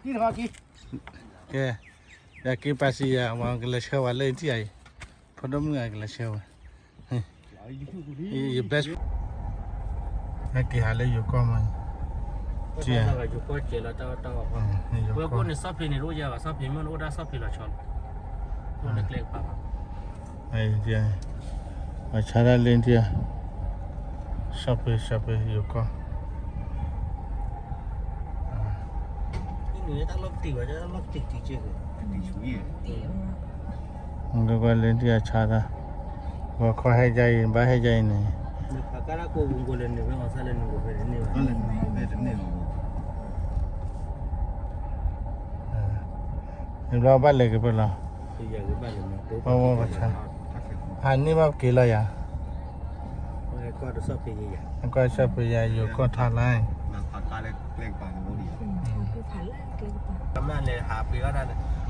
ကဲ, ယက့ၤပာ်စံယၤ ဝဲကလဲၤဆှၢဝဲလၢထံၣ်အံၤ, ဖိဒိၣ်မုၣ်အကလဲၤဆှၢဝဲ, ယ best, ဟဲက့ၤဟးလၢယိၤကီၢ်မး, ယိၤကီၢ်ကဲလီၤတၢ်အီၣ်တၢ်အီ, ဝဲကိးန့ၣ် ဆီၣ်ဖံးန့ၣ်တအိၣ်ယၤဘၣ်, ဆီၣ်ဖံးမ့ၢ်အိၣ်ဒၣ်ဆီၣ်ဖံးလီၤဆီလီၤ, အိၣ်န့ၣ်ကျဲကပၤဘၣ်, ပှၤဆါတၢ်လၢထံၣ်, ဆီၣ်ဖံး ဆီၣ်ဖံး ယိၤကီၢ် လၢထံၣ်အဆါတၢ်, ဂီၤခီဟဲကါအံၤ ဘၣ်ဟဲကါအံၤန့ၣ်, နဘၣ်လဲၤက့ၤဖဲလီၤ, ဟးန့ၢ်ဘၣ်ပက့ၤလီၤယၤ, ကွၢ်ဆီၣ်ဖံးယၤ ယိၤကီၢ်ထါလါ,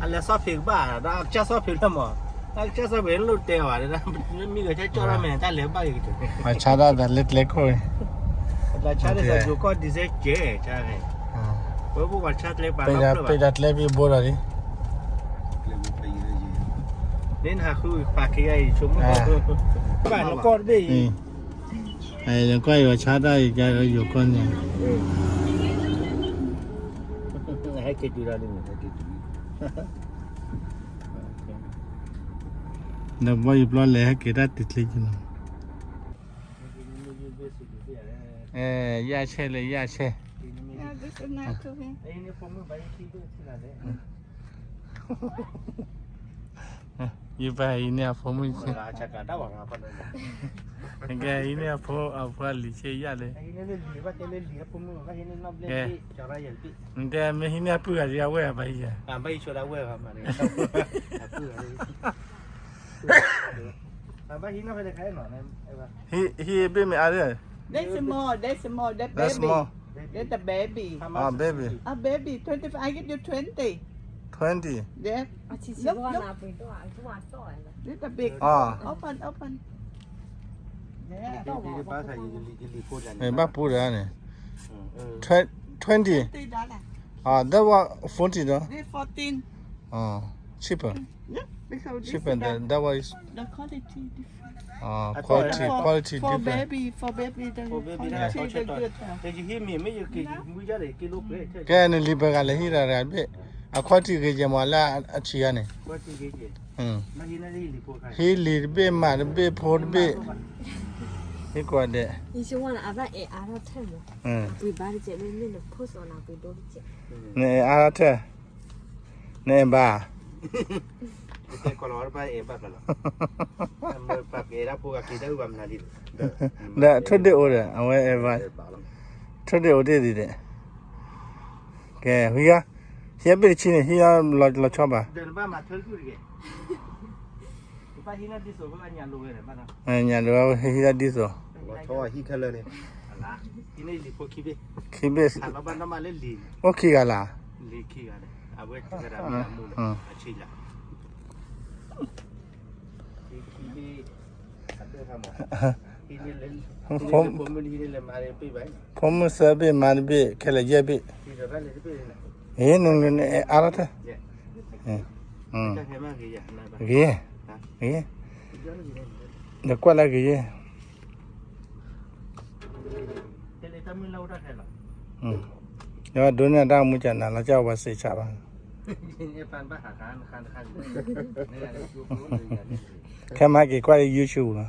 အလဲၤဆီၣ်ဖံးကဘၣ်, ဒီးကစၢ်ဆီၣ်ဖံးလၢမး, တၢ်ကစၢ်ဆီၣ်ဖံးလၢတဲဘၣ်, မ့ၢ်ဂဲၤကၢ်ကၠီၣ်ထီၣ်မဲာ်န့ၣ် တၢ်လဲၤဘၣ်က့ၤကတၢၢ်, ပှၤဆါတၢ်သးလၢကျဲခိၣ်န့ၣ်, ပှၤဆါတၢ်သးယိၤကီၢ်ဒံးစဲကဲ, ဝဲပှၤဆါကျဲပာ်လီၤကျၢၢ်ဘၣ်, ပ့ၤဒၣ်ကျဲပံဘိဒီးလံ, လၢနဟးဃုပာ်က့ၤယၤအံၤဆိကမိၣ်, ဘၣ်နကီၢ်တဘ့ၣ်အံၤ နကွၢ်ယိၤဆါတၢ်အံၤ ယိၤကီၢ်န့ၣ်, ဟဲက့ၤတုၤလီၤ, ဒီးဘီယပျီလဲၤဟဲက့ၤတၢ်တုၤချ့က့ၤလီၤ, ယၢ်ဆဲလဲၣ် ယၢ်ဆဲ ယပၢ်ဟံးန့ၢ်အဖိမုၣ်ဆ့, ကဲဟံးန့ၢ်အဖိ အဖိအလံၤဆ့ယၢ်လၢ, ကဲ, နတဲမ့ၢ်ဟံးန့ၢ်အပုၢ်ဂၤဒ်အဝဲၢ်အဘၣ်ဟံးယၤ, ဟံးဘ့ၣ်မ့ၢ်အါ, That's small, that's small, that's baby. That's small. That's the baby. How much is baby? A baby, twenty-five, I give you twenty. Twenty? Yes. Look, look. This the big. Open, open. Yeah. ဘၣ်ပူဒီးန့ၣ်, twenty. Twenty dollar. Ah, that one forty though. This fourteen. Oh, cheaper. Yeah, because this cheaper than that one is. The quality different. Ah, quality, quality different. For baby, for baby, the quality the good. ကဲန့ၣ် လံာ်ပဂၤလဲၤဟံးတၢ်တဂၤတဘ့ၣ်, အ quality ဂ့ၤကဲမးလၢအဆံးဂၤန့ၣ်, ဟံးလံာ်တဘ့ၣ် မၤတဘ့ၣ် ဖိတဘ့ၣ်, ဟံးကွၢ်ဒဲး, နအဲၣ်အါထီၣ်ထဲ, နအဲၣ်ဘၣ်, ဒီးထိၣ်ဒ့ၣ်အိၣ်ဒီး အဝဲအဲၣ်ဘၣ်, ထိၣ်ဒ့ၣ်အိၣ်တ့ၢ်ဒံးဒီး, ကဲ ဟံး, ဟံးဘ့ၣ်တဆံန့ၣ် ဟံးလီၤဆီဘၣ်, ညၣ်ဒိးဟံးလီၤဒ်သိး, ခံဘ့ၣ်, အိၣ်ခံဂၤလၢ်, ဖိမုၣ်သၢဘ့ၣ် မါတဘ့ၣ် ခဲလၢာ်ယဲၢ်ဘ့ၣ်, အ့ နအါထီၣ်ထဲ, ဂ့ၤ, ဂ့ၤ, ဒီးကွၢ်လၢဂ့ၤယဲၢ် ဒိးန့ၢ်တၢ်မူကနၤလီၤ ကၢ်ဝဲစ့းဆးဘၣ်, ခဲမၤက့ၤကွၢ်လၢ YouTube လီၤ,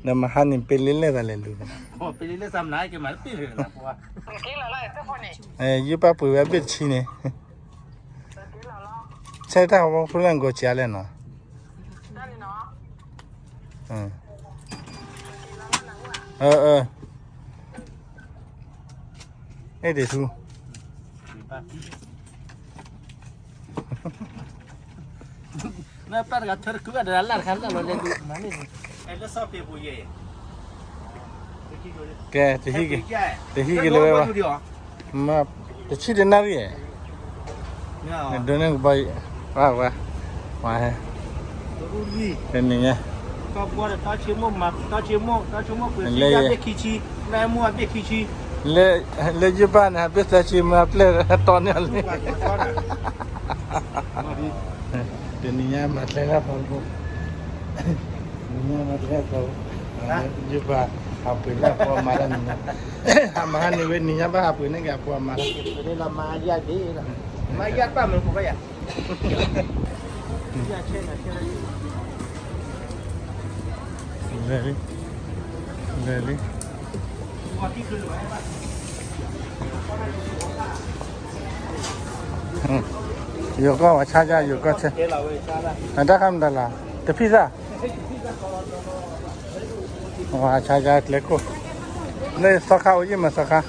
ဒီးမဟါန့ၣ်ပ့လ့လၢသးလဲၤလူၤ, ယပၢ်ပှ့ၤဝဲဘ့ၣ်တဆံန့ၣ်, ဆဲးတၢ်ဟီၣ်ဖိလၢနကိးဆံးအါလဲၣ်နီၤ, အဲၣ်ဒိးထူ, ကဲ, တဟံၣ်က့ၤလၢဝဲဘၣ်, တဆံတနၣ်ရံၣ်, ဒိးန့ၢ်ကဘီ, ဝဲ, ဝဲ, တနံၤညါ, လၢယဘ့ၣ်ခံဆံ, လၢမူအဘ့ၣ်ခံဆံ, လၢ လၢယဘၣ်န့ၣ် ဟးဘ့ၣ်သၢဆံမၢအပျဲၢ်တီန့ၢ်လံ. တနံၤညါမၤကျဲလၢပှၤဖိ, နံၤညါမၤကျဲလၢပှၤဖိ, ယဘၣ်ဟးပှ့ၤလၢအဖိအမါတၢ်နံၤညါ, ဟးမၤဟါန့ၣ်ဝဲ နံၤညါဘၣ်ဟးပှ့ၤန့ၢ်က့ၤအဖိအမါတၢ်, မၤယၢ်ဒ့လီၤ, မၤယၢ်တၢ်မုာ်ဖိဘၣ်ယၤ လဲၤလံ, လဲၤလံ, ယိၤကီၢ်ဝဲဆါယါ ယိၤကီၢ်ဆဲ, အတၢ်ခါမတၤလၢ်, တဖံသၣ်, ဝဲဆါယါကျဲခိၣ်, လၢသီခါအိၣ်ယံၣ်မးသီခါ ယ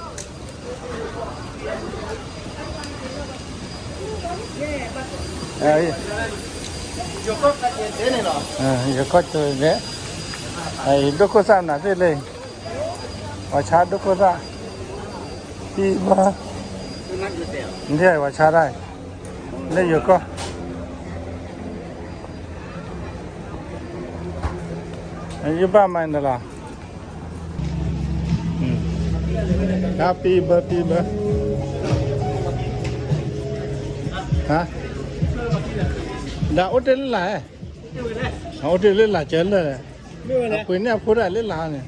ကီၢ်တဲ, ဒိၣ်ခိၣ်သၣ်နၤသ့ၣ်လၢ, ပှၤဆါဒိၣ်ခိၣ်သၣ်, ပံဘၢ, ဒ်ပှၤဆါတၢ်, လၢယိၤကီၢ်, ယဘၣ်မၤန့ၣ်လီၤ. ပံဘၢ ပံဘၢ, ဒီးအိၣ်တ့ၢ်လၢလာ်, အိၣ်တ့ၢ်လၢလာ်ကဲလၢာ်, အပှ့ၤန့ၢ်အဖိတၢ်လၢလာ်န့ၣ်,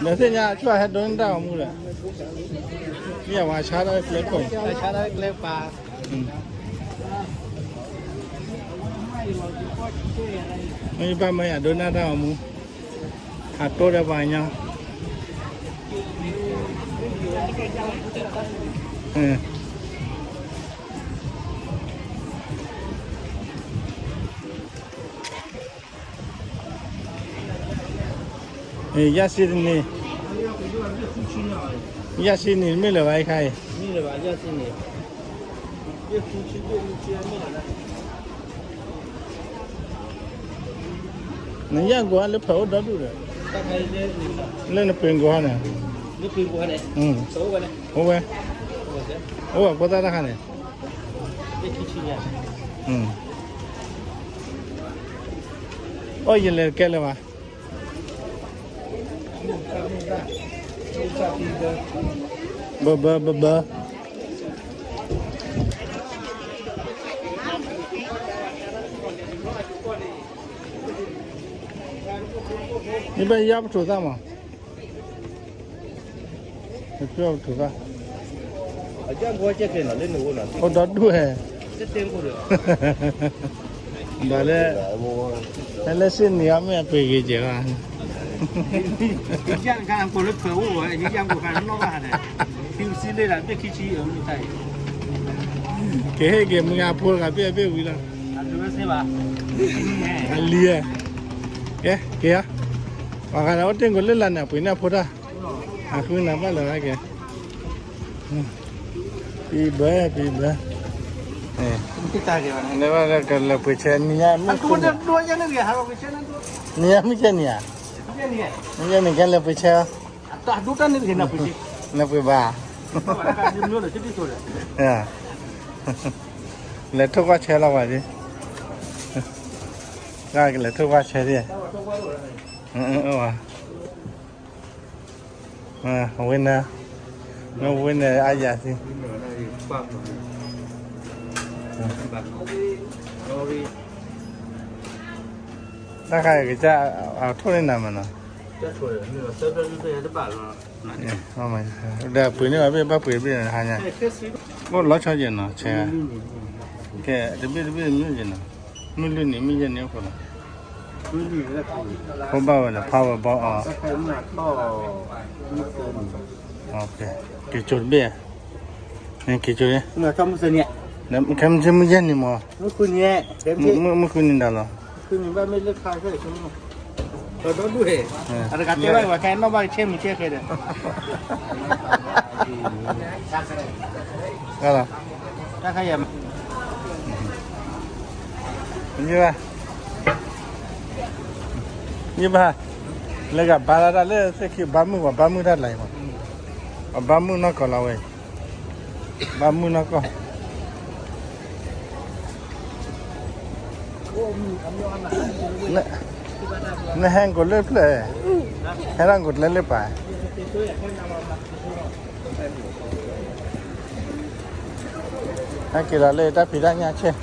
ဒီးသ့ၣ်ညါအဆိဟဲဒိးန့ၢ်တၢ်ဂီၤမူဒီး, မ့ၢ်အဝဲဆါတၢ်ကျဲခိၣ်, မ့ၢ်ဘၣ်မ့ၢ်ယဒိးန့ၢ်တၢ်ဂီၤမူ, ဟးတိဒီးပှၤကညီ ယၢ်စံတနံၤ, ယၢ်စံနံၤမ့ၢ်လၢၤဘၣ်အံၤခါအံၤ, နယၢ်ကိးလၢဖၢးအိၣ်ဒီဒူၣ်ဒီး, လၢနပှ့ၤကိးဟီန့ၣ်, အိၣ်ဝဲ, အိၣ်ဝဲဖိသၣ်တၢ်ခါန့ၣ်, အိၣ်ယလဲၤကဲလၢၤဘၣ်, ဘၢဘၢဘၢဘၢ မ့ၢ်ဘၣ်ယါပထိးသၣ်မး, ပထိးသၣ်, အိၣ်ဒီဒူၣ်ဟဲ, ဘၣ်လၢ, ဟဲလၢစ့ၣ်နံၤအီၤမ့ၢ်အပှ့ၤဂ့ၤကဲၤဘၣ်, ယါနခါအကိးလၢဖၢးအိၣ်ဝဲ, ယါကိးခါနီၣ်ဘၣ်ဟးန့ၣ်, ထံစံလ့ၣ်ဒၣ်ဘ့ၣ်ခံဆံအမုၢ်တၢ်အံၤ, ကဟ့ၣ်က့ၤမုၢ်ဂၤဖိတဂၤဘ့ၣ်အဘ့ၣ်ဝံၤလီၤ, အလံၤ, ကဲက့ၤဧါ, ပှၤဂၤန့ၣ်အိၣ်တ့ၢ်ကိးလၢလာ်န့ၣ် အပှ့ၤန့ၢ်အဖိတၢ်, အဃုနၤဘၣ်လၢၤဂၤကဲ, ပံဘၢ ပံဘၢ, နဘၣ်ကလဲၤပှ့ၤဆဲးနံၤညါ, နံၤညါမုၢ်ကဲနံၤဧါ, မုၢ်ကဲနံၤကဲလဲၤပှ့ၤဆဲး, လဲၤပှ့ၤဘၣ်, လဲၤထိၣ်ကွၢ်ဆဲးလီၤဝဲဒၣ်, ကလဲၤထိၣ်ကွၢ်ဆဲးဒၣ်, အဝဲန့ၣ်, မ့ၢ်ဝဲန့ၣ်အါယၤသ့, တၢ်ခါအံၤကစၢ်, အထိၣ်န့ၢ်နၤမးနီၤ, ဒီးပှ့ၤန့ၢ်ဘၣ်ဘ့ၣ်ဘၣ်ပှ့ၤဘ့ၣ်ဟါညါ, အိၣ်လီၤဆီယဲၢ်နီၤ ဆဲး, ကဲတဘ့ၣ်တဘ့ၣ်မ့ၢ်ယဲၢ်နီၤ, မုၢ်လွံၢ်နံၤမ့ၢ်ယဲၢ်နံၤအိၣ်ခိးလီၤ, ဖိဘၣ်ဝဲဒီး power ball အီၤ, က့ၤကၠိတဘ့ၣ်, က့ၤကၠိ, ခဲမုၢ်ဆ့ၣ်မုၢ်ယဲၢ်နံၤမး, မုၢ်ဃုနံၤဒၣ်လီၤ, အတဂၤတဲဘၣ်ဝဲခဲနီၣ်ဘၣ်ကဆဲးမုၢ်ဆ့ၣ်ဃဲဒီး, တၢ်ခါယဲၢ်မး, ယဘၣ်, လၢဂၤဘါလၢတၢ်လၢသ့ၣ်ခံဘါမုၢ်ပှၤဘါမုၢ်တၢ်လၢၤမး, ပှၤဘါမုၢ်နီၢ်ကီၢ်လီၤဝဲ, ဘါမုၢ်နီၢ်ကီၢ် နဟဲကိးလၢဖျၢၣ်, ဟဲထီၣ်ကိးကျဲလၢပၢ်, ဟဲက့ၤလီၤလၢတၢ်ဖံးတၢ်ညၣ်ဆဲး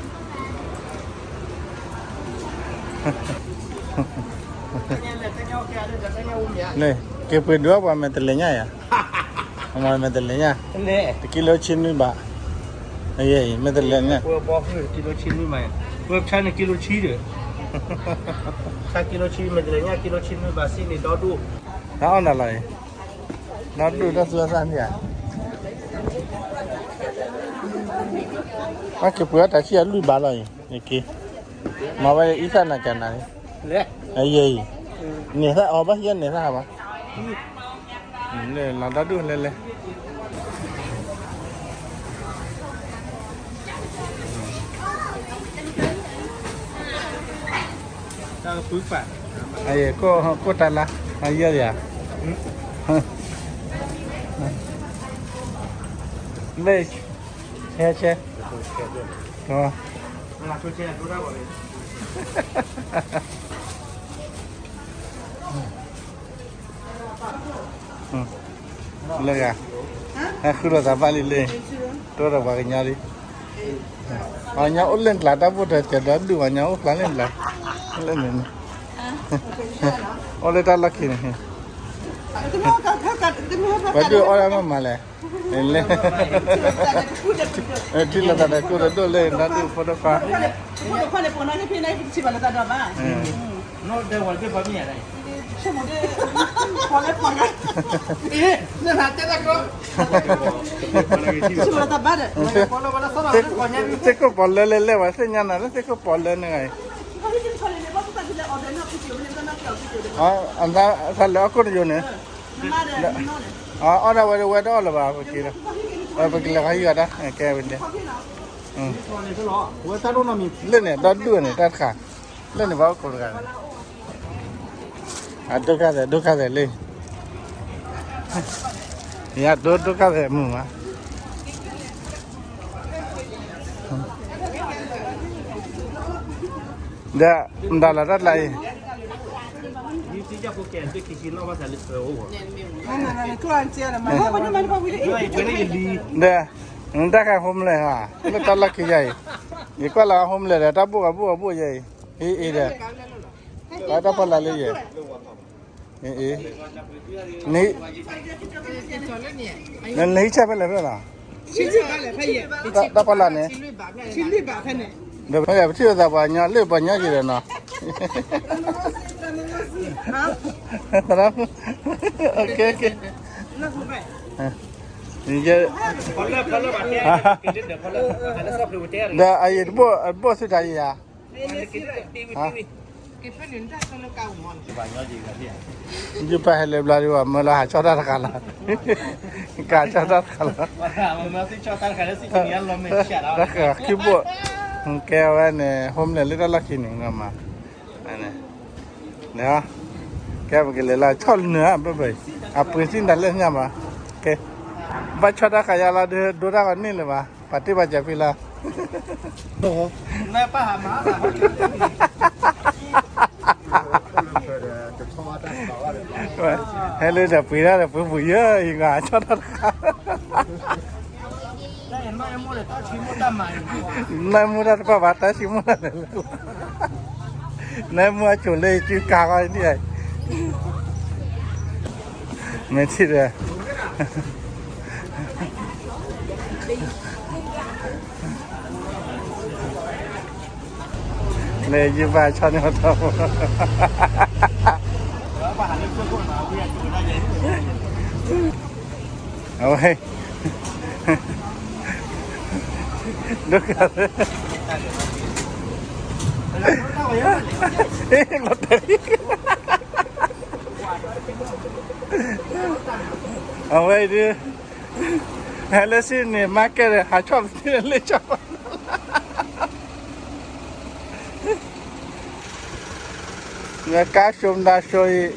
န့ၣ် က့ၤပှ့ၤဒုးအီၣ်ပှၤမဲာ်တလဲၤညၣ်ယၤ, အမၤမဲာ်တလဲၤညၣ်, တကံလိဆံနွံဘး, အယဲအံၤ မဲာ်တလဲၤညၣ်, ပှ့ၤပှ့ၤကံလိဆံနွံဘး, ပှ့ၤဆါန့ၣ်ကံလိဆံဒီး, ဆါကံလိဆံ မဲာ်တလဲၤညၣ်ကံလိဆံနွံဘး စံးန့ၣ်ဒီဒူၣ်, တၢ်အီၣ်နၤလီၤအံၤ, ဒီဒူၣ်တၢ်သူအသၣ်န့ၣ်ဧါ, အက့ၤပှ့ၤအီၣ်တၢ်ဆံၣ်အလွံၢ်ဘးလီၤအံၤ, ယက့ၤ မၤဝဲအံသၣ်နၤကနၤ, အယဲအံၤ, န့ၢ်သၣ်အီၤဘၣ် ယဲန့ၢ်သၣ်ဘၣ်, လီၤဒီဒူၣ်လဲၤလဲၤ, ကိၣ်တၢ်လါ, အယဲယၤ, လၢ ဆဲဆဲ, လၢဂၤ, ဟဲဃုလိာ်သးဘၣ်လံလၢ, တိၢ်ဒီးပှၤကညီလံ, ပှၤကညီအိၣ်လၢကျါ တၢ်ဘိၣ်တၢ်စၢၤဒီဒူၣ် ပှၤကညီအိၣ်ဖျါလၢကျါ, လၢန့ၣ်, အိၣ်လၢတၢ်လီၢ်ခံန့ၣ် ပှၤဒုးအီၣ်ဒၣ်မးမးလဲၣ်, လဲၣ်, ထံၣ်လိာ်သးဒီးကိၣ်ဒီဒိၣ်လၢ ဒီဒူၣ်ဖိဒိၣ်ခွါ, သ့ၣ်ခိၣ်ပီၤလၢလဲၣ်လဲၣ်ဝဲ သ့ၣ်ညါနၤလၢသ့ၣ်ခိၣ်ပီၤလၢန့ၣ်ဂ့ၤ, အသးလဲၤအီၣ်ကိၣ်တယိာ်န့ၣ်, အီၣ်ဒၣ်ဝဲဒၣ်ဝဲတအီၣ်လၢၤဘၣ်, ပက့ၤလီၤ, ပကလဲၤခီဟံၣ်အီၤဒၣ် ကဲဝဲန့ၣ်, လၢန့ၣ် ဒီဒူၣ်န့ၣ် တၢ်တခါ, လၢန့ၣ် ပှၤအိၣ်ကိးတဂၤန့ၣ်, အဒိၣ်ခါသဲး ဒိၣ်ခါသဲးလံ, ယၤဒိၣ်ဒိၣ်ခါသဲးမုာ်မး, ဒီး မတၤလီၤတၢ်တလးအံၤ, ဒီး နတၢ်ခါ homeless ဧါ, လၢတၢ်လီၢ်ခံယၤအံၤ, ယကွၢ်လၢ homeless ဒီး တၢ်ဘိၣ်ဂၤဘိၣ်ဂၤဘိၣ်ယၤအံၤ, အံၤအံၤ ဒီး တၢ်ဖီလာ်လၢယဲၢ်, အံၤအံၤ, နဟံးဆၢဖဲလဲၣ်ဖဲလဲၣ်လီၤ, တၢ်ဖီလာ်န့ၣ်, ဒီးဖဲလဲၣ် ပထံၣ်လိာ်သးပှၤကညီ လၢပှၤကညီက့ၤဒီးနီၤ, သရၣ်မုၣ်, ဒီးအံၤတဘိၣ် တဘိၣ်သုတၢ်ယၤ, ယပၢ်ဟဲလၢဘျီဒံးဘၣ် မၢလီၤဟးဆီၣ်တၢ်တခါလီၤ, ကဟးဆီၣ်တၢ်တခါလီၤ, တၢ်ဃးခံဘိၣ်, ကဲဝဲန့ၣ် homeless လၢတၢ်လီၢ်ခံန့ၣ် မၤ ကဲပကလဲၤလၢဆီၣ်လၢနုာ်ဧါ ဘၣ်ဘၣ်အံၤ, အပှ့ၤစံၣ်တၢ်လၢညါဘၣ်, ကဲ, ဘၣ်ဆီၣ်တၢ်ခါယါလီၤ ဒိတၢ်ဂီၤန့ၢ်လၢၤဘၣ်, ပာ်တ့ၢ်ပာ်စၢၤဖံလီၤ, ဟဲလၢဒီးပှ့ၤတၢ်ဒီးပှ့ၤပူၤယၢ်အံၤ ဂၤဆီၣ်တၢ်တခါ နမူတၢ်တပၢၢ်ဘၣ် တၢ်ဆံးမူတၢ်လဲၤလၢ, နမူအကိာ်လၢယစုကါဃီဒ်အံၤ, မ့ၢ်ထံၣ်ဒီး လၢယဘၣ်ဆီၣ်န့ၢ်အီၤထီၣ်, အဝဲ ဒိၣ်ကါသဲး, လီၤတဲာ်, အဝဲအံၤဒုး ဟဲလၢစံၣ်န့ၣ် market ဒီး ဟးဆီၣ်ပသံလၢဆီၣ်, ကါၡိမတၤၡိအံၤ,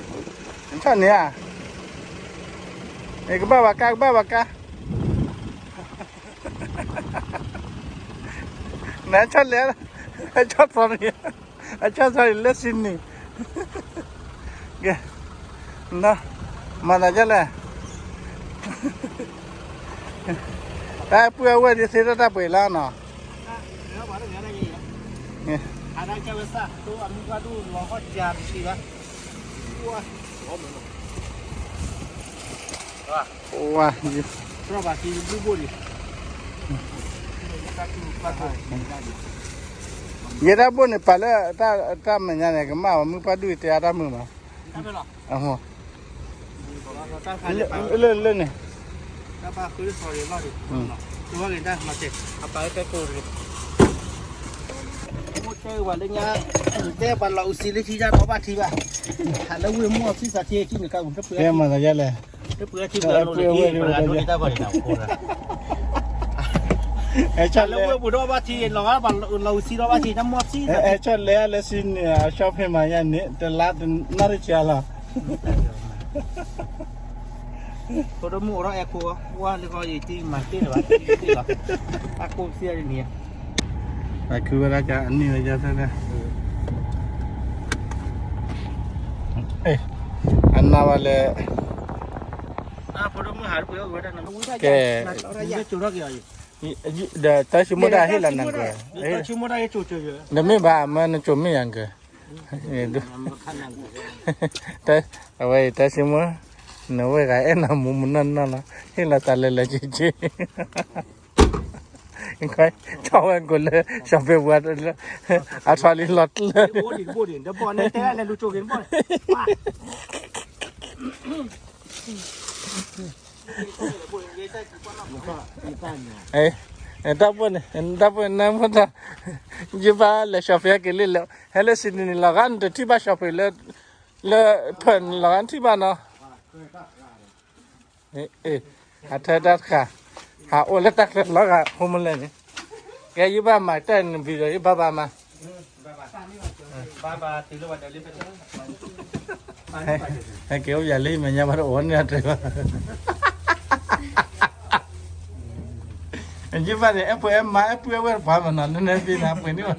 ဆီၣ်န့ၣ်ဧါ, ကဘၣ်ဘၣ်ကါ ကဘၣ်ဘၣ်ကါ, နဆီၣ်လဲၣ်, အဆီၣ်သီန့ၣ်, အဆီၣ်သီန့ၣ်လၢစံၣ်န့ၣ်, ကဲ, မၤသးဒ်လဲၣ် တၢ်ပုၢ်အဝဲၢ်ဒ်သ့တၢ်တၢ်ပှဲၤလၢနီၤ. ဝါ ယဲတၢ်ဘိၣ်န့ၣ် ပာ်လၢတၢ်မဲာ်ညါန့ၣ် ကမၣ်ဝဲမုၢ်ပှၢ်ဒူၣ်တဲအါတၢ်မုာ်မး. အ လၢလၢန့ၣ် တဲပှၤလီၤအူစံလၢထံတၢ်ဒီဘၣ်ထံဘၣ်, ဟးလၢဝ့ၢ်မူအီၣ်ဆံၣ်သးထံကံၣ်န့ၣ် ကၢ်ပူၤတပှဲၤ ကဲမၤသးယါလဲၣ်, တပှဲၤထံပှဲၤအလိၤန့ၣ် ပှဲၤအလိၤန့ၣ်တၢ်ဘၣ်န့ၣ် အဲ လၢဝ့ၢ်ပူၤဒီးဘၣ်ထံ လီၤဂာ်ဘၣ်လီၤအူစံဒီးဘၣ်ထံ တၢ်မူအီၣ်ဆံၣ်သးထံ အဲ အဲ ဆီၣ်လဲၤလၢစံန့ၣ် အ shopping မၤယါန့ၣ် တလါတနၣ်ရံၣ်ကလီၤ. ဖိဒိၣ်မုၣ်အိၣ်ဒီးအဲၣ်ခိၣ်, ဝါလၢကီယတံၢ်မၤတ့ၢ်လၢၤဘၣ်, တၢ်ကိးပသံအံၤန့ၣ်, အခုဝဲဒၣ်ကနံၣ်ဝဲယါသၢသၢ, အနၢ်ဝဲလဲၣ်, ကဲ, ဒီးတၢ်ဆိကမိၣ်တၢ်ဟ့ၣ်လီၤနၤက, ဒီးမ့ၢ်ဘၣ်အမၢနကၠိမ့ၢ်ယၤက အဝဲအံၤတၢ်ဆိကမိၣ်, နဝဲဂၤအဲၣ်နၤမူမူနီၢ်နီၢ်လီၤ, ဟ့ၣ်လီၤသးလဲၤလဲၤက့ၤက့ၤ, ထီၣ်ဝဲကိးလၢ shopping ပူၤ, အထီၣ်လံလီၤတလၢ တၢ်ပှဲၤန့ၣ် တၢ်ပှဲၤနၢမူတၢ်, ယဘၣ်လဲၤ shopping က့ၤလံလဲၣ်, ဟဲလၢစံန့ၣ်လီၤဂာ်နတထံၣ်ဘၣ် shopping လၢ, လၢဖၢၣ်န့ၣ်လီၤဂာ်နထံၣ်ဘၣ်နီၤ, အထၢတၢ်တခါ, ဟးအိၣ်လၢတၢ်ချၢလီၤဂာ် homeless န့ၣ်, ကဲယဘၣ်မၤတၢ်နဘံဒီးယဘၣ်ဘၣ်မၤ ဟဲက့ၤအိၣ်ယၤလၢမဲာ်ညါဘၣ်တအိၣ်န့ၣ်အတၢ်ဘၣ်, ယဘၣ်န့ၣ် အဲၣ်ဖိအဲၣ်မါ အဲၣ်ပုၢ်အဲၣ်ဝဲၢ်တပှၤမနီၤ နနဲၣ်သ့နၤပှ့ၤန့ၢ်ဘၣ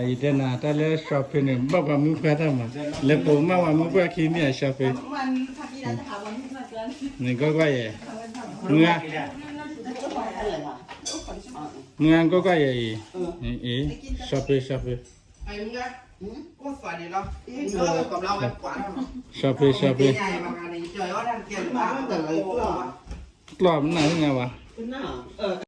်, ယတဲနၤ တၢ်လၢ shopping န့ၣ် ဘၣ်ပှၤမုၣ်ပှၢ်တၢ်မၤ, လဲၤပိာ်မၣ်ပှၤမုၣ်ပှၢ်ခံမ့ၢ်အ shopping, နကွၢ်ကွၢ်ယဲ, မုၢ်ဂၤ, မုၢ်ဂၤကွၢ်ကွၢ်ယဲအံၤ, အံၤ, shopping shopping, shopping shopping, ကျီၢ်မနုၤန့ၣ်ဘၣ်,